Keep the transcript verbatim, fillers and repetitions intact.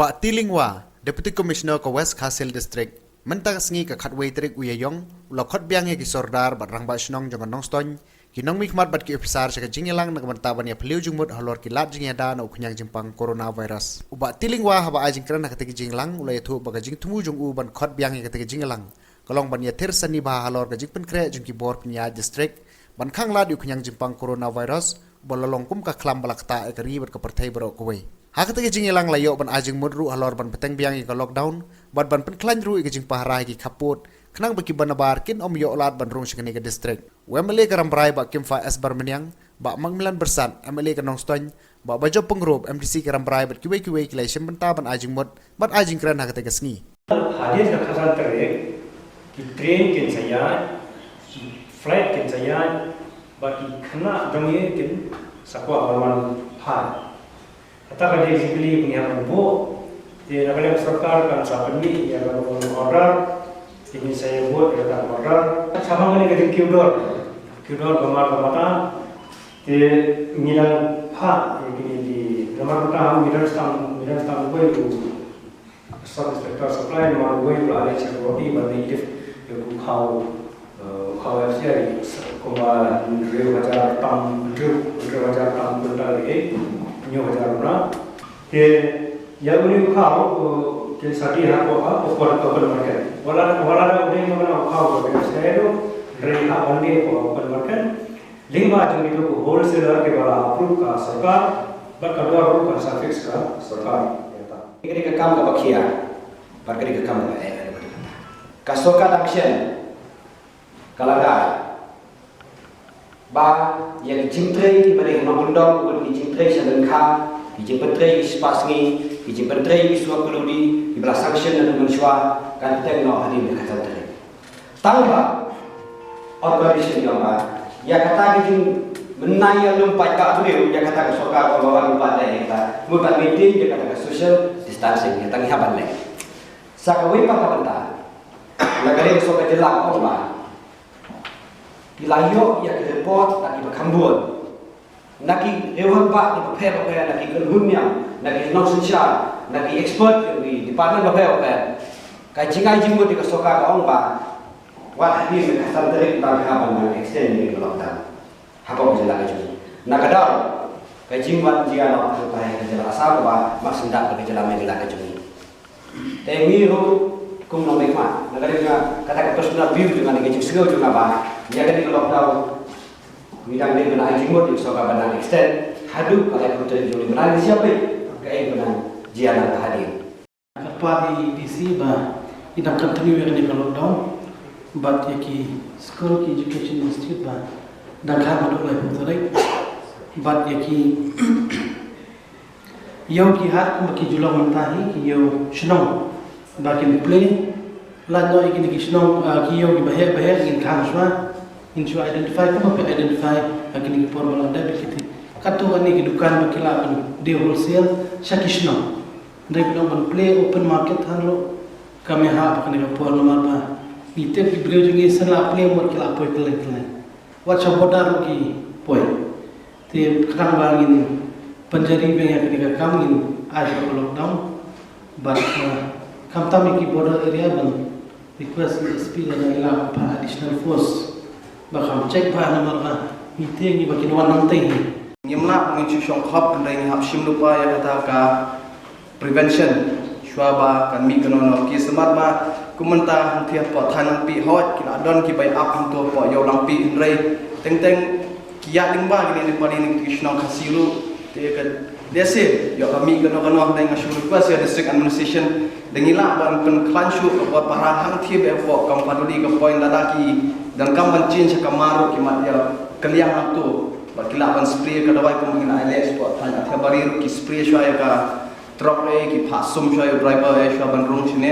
Bah T. Lyngwa, Deputy Commissioner ka West Khasi Hills District, mynta ka sngi ka khatwei tarik u Ïaïong, u la khot biang ïa ki sordar bad rangbah shnong jong ka Nongstoiñ, ki nongmihkhmat bad ki ophisar sha ka jingïalang na ka bynta ban ïa phylliew jingmut halor ki lad jingïada na u khñiang jingpang coronavirus. U Bah T. Lyngwa haba ai jingkren ha katei ka jingïalang u la ïathuh ba ka jingthmu jong u ban khot biang ïa katei ka jingïalang ka long ban ïathir sani bha halor ka jingpynkhreh jong ki bor pynïaid district ban khang lad ïa u khñiang jingpang coronavirus ba la long kum ka khlam ba la ktah ïa ka ri bad ka pyrthei baroh kawei. Ha katei ka jingïalang la ïoh ban ai jingmut ruh halor ban bteng biang ïa ka lockdown bad ban pynkhlaiñ ruh ïa ka jingpahara ïa ki khappud khnang ba ki ba nabar kin ym ïoh lad ban rung sha kane ka district. U M L A ka Rambrai Bah Kimfa S. Barmaniang, Bah Macmillan Byrsat, M L A ka Nongstoiñ, Bah Bajop Pyngrope, M D C ka Rambrai bad kiwei kiwei ki la ïashim bynta ban ai jingmut bad ai jingkren ha katei ka sngi. Hadien ka khatsan tarik, ki train kin sa ïaid, flight kin sa ïaid, bad ki khynnah jong ngi kin sa kwah ban wan phai. Kata ka dei basically pynïaid ban buh. Te na ka liang sorkar kan sa pynmih ïa ka order. Te ngin sa ïa buh ïa ka order. Shaphang kane ka jingkiew dor, kiew dor ka mar ka mata. Te ngi dang phah ïa kine ki namar kata ngi dang stang, ngi dang stang wei u Sub Inspector Supply namar wei u la leit sha Guwahati ban leit lift ïa u khaw, eh, u khaw F C I kumba hynriew hajar tam, hynriew, hynriew hajar tam quintal ïa, hynñiew hajar ruh. Te ïa une u khaw, eh, kin sa die hapoh, hapoh open market. Wat la, wat la u dei ma u khaw ka F C I ruh, hynrei ha ban die hapoh open market. Lyngba jong kito ki wholesaler kiba la approve ka sorkar, bad ka dor ruh kan sa fix ka sorkar. Kane ka kam kaba khia, bad kane ka kam kaba eh. Ka sorkar dang shen ka lada ba ïa ki jingtrei kiba dei ha nongkyndong, ki jingtrei sha lyngkha, ki jingpyntrei ki spah sngi, ki jingpyntrei ki suba kyludi, kiba la sanction naduh mynshuwa, kan bteng noh hadien ka khatsan tarik. Tang ba on condition, ïa ba ïa kata ka jingbynai ïalum paidbah briew, ïa kata ka sorkar ka ba wan pat ïa kata, mut ban maintain ïa kata ka social distancing, ïa tang ïa ban leh. Sa kawei pat ka bynta, na ka liang ka sorkar jylla ka ong ba ki la ïoh ïa ka report na kiba kham bun, na ki rangbah kiba pher bapher, na ki kynhun niam, na ki nongsynshar, na ki expert jong ki department bapher bapher. Ka jingai jingmut jong ka sorkar ka ong ba wat hadien ka khatsan tarik ba ka ban extend ïa ka lockdown hapoh ka jylla ka jong ngi. Na ka daw ka jingwan jia na ka jylla Assam ba ma syndah ka jylla Meghalaya ka jong ngi. Te ngi ruh kum nongmihkhmat, na ka liang kata ka personal view jong nga, ka jingsngew jong nga ba ïa kane ka lockdown ngi dang dei ban ai jingmut ïa ka sorkar ban extend haduh ka laiphew tarik Juli, ban ai siap kaei ka ban jia na ka hadien. Kyrpad ïa i D C ba i dang continue ïa kane ka lockdown, bad ïa ki school, ki education institute ba dang khang haduh laiphew tarik, bad ïa ki ïew ki hat kumba ki ju long mynta hi, ki ïew shnong ba kin plie. Lait noh ïa kine ki shnong, ah, ki ïew kiba heh ba heh ngin khang shuwa, ngin shu identify kumba phi identify ha kine ki por ba la dep ïa kiti. Katto katne ki dukan ba ki lah ban die wholesale sha ki shnong. Hynrei phi long ban plie open market than ruh kam ïahap ha kane ka por namar ba ngi tip ki briew jong ngi shen la plie mut ki la poi kylleng kylleng. Wat sha border ruh ki poi. Te khnang ba ngin pynjari biang ïa kane ka kam ngin ai ka lockdown. Bad, uh, khamtam ïa ki border area ban request ïa S P lada ngi lah ban phah additional force ba kham check bha namar ba ngi te ngi ba kin wan nangtei hi. Ngim lah ngin shu shong khop hynrei ngi hap shim lypa ïa kata ka prevention shuwa ba kan mih kano kano ki, namar ba kum mynta hangtei hapoh thaiñ Langpih hooid ki la don kiba ïa ap hangto hapoh ïew Langpih, hynrei teng teng ki ïaid lyngba kine Nepali ne ki shnong Khasi ruh. Te ka dei se ïoh ka mih kano kano, hynrei nga shu request ïa district administration da ngi lah ban pynkhlaiñ shuh ka bor para hangtei ba hapoh Kambhaipuli ka point, lada ki donkam ban change ka mar ruh ki mat ïa ka liang hangto ba ki lah ban spray ka dawai kum ngi la ai leh hapoh thaiñ Athiabari ruh, ki spray shuwa ïa ka trok, eh, ki phah sum shuwa ïa u driver, eh, shuwa ban rung shane.